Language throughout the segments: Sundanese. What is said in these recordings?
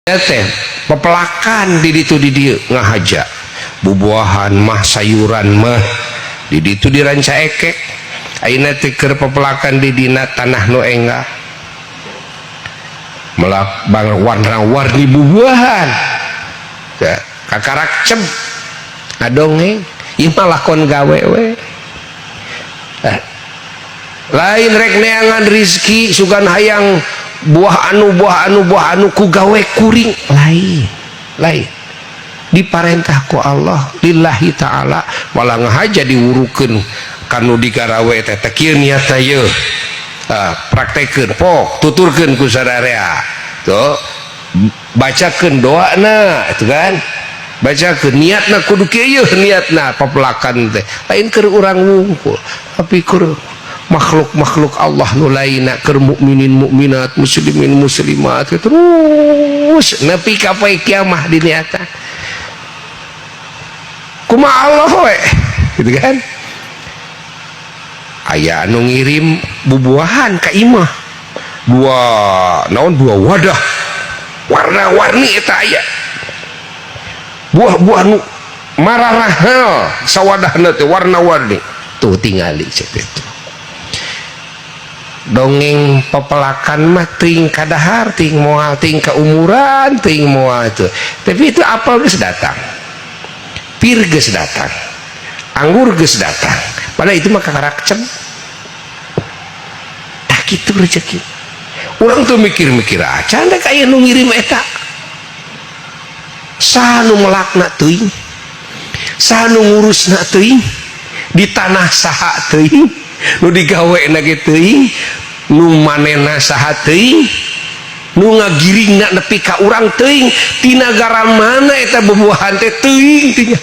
Teh pepelakan di ditu di dieu ngahaja bubuahan mah, sayuran mah di ditu di Rancaekek. Ayeuna teh keur pepelakan di dina tanah nu enggah, melak bang warna-warni bubuahan ya, kakarak ceb ngadongeng, ieu mah lakon gawe we. Eh, lain rek neangan rizki sugan hayang buah anu, buah anu, buah anu ku gawe kuring, lain, lain. Diparentah ku Allah lillahi ta'ala, malah ngahaja diwurukeun kanu digarawe teh teh kieu niatna yeuh. Ah, praktekeun, pok tuturkeun ku sararea tuh, bacakeun doana itu kan, bacakeun niatna kudu kieu yeuh. Niatna pepelakan teh lain keur urang wungkul, tapi keur makhluk-makhluk Allah nu lainna, keur mukminin mukminat, muslimin muslimat, terus nepi ka poe kiamah diniatan kumaha Allah we gitu kan. Aya anu ngirim bubuahan ka imah, dua naon, dua wadah warna-warni. Eta aya buah-buah nu mararahal sawadahna teh warna-warni tuh. Tingali cek itu dongeng pepelakan mah ting kadahar ting moal, ting keumuran ting moal itu. Tapi itu apel geus datang, pir geus datang, anggur geus datang, padahal itu mah kakarak cem. Tak kitu rezeki urang tuh. Mikir-mikir acan dek aya nu ngirim eta, saha nu melakna teuing, saha nu ngurusna teuing, di tanah saha teuing, nu digawe ge teuing, nu manena saha teuing, nu ngagiringna nepi ka urang teuing, ti nagara mana eta bubuahan teh teuing. Tinya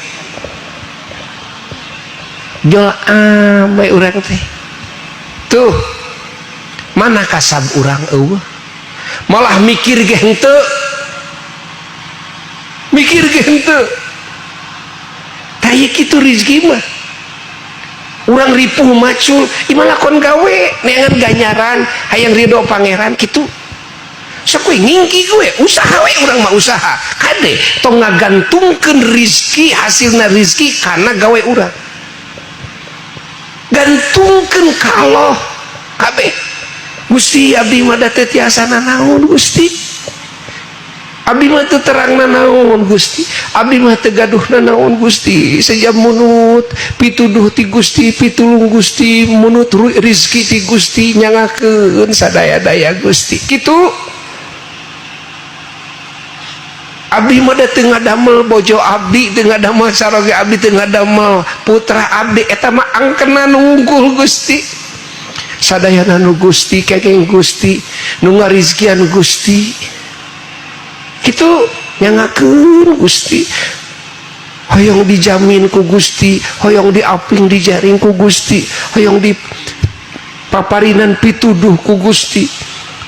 jol amai urang teh tuh, mana kasab urang eueuh, malah mikir ge henteu, mikir ge henteu. Tah, ieu kitu rezeki mah. Urang ripuh macul ieu lakon gawe neangan ganjaran, hayang ridho Pangeran kitu. Sok we ngingki gue usaha we, urang mah usaha. Kade tong ngagantungkeun rizki, hasilna rizki karena gawe urang. Gantungkeun ka Allah kabeh. Gusti, abdi mah da teu tiasa nanaon. Gusti, abdi mah teu terang nanaon. Gusti, abdi mah teu gaduh nanaon. Gusti, sejam munut pituduh ti Gusti, pitulung Gusti, munut rizki ti Gusti, nyangakeun sadaya-daya Gusti kitu. Abdi mah da teu ngadamel bojo abdi, teu ngadamel saroge abdi, teu ngadamel putra abdi, eta mah angkenan wungkul Gusti. Sadayana nu Gusti, kenging Gusti, nu ngarizkian Gusti kitu. Nyangakeun Gusti, hoyong dijamin ku Gusti, hoyong diaping dijaring ku Gusti, hoyong di paparinan pituduh ku Gusti,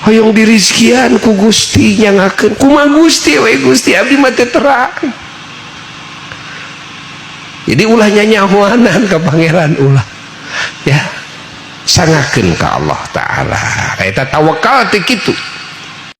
hoyong dirizkian ku Gusti. Nyangakeun kumaha Gusti we. Gusti, abdi mah teu terang. Jadi ulah nyanyahoanan ka Pangeran, ulah ya, sangakeun ka Allah Ta'ala. Eta tawakal teh kitu.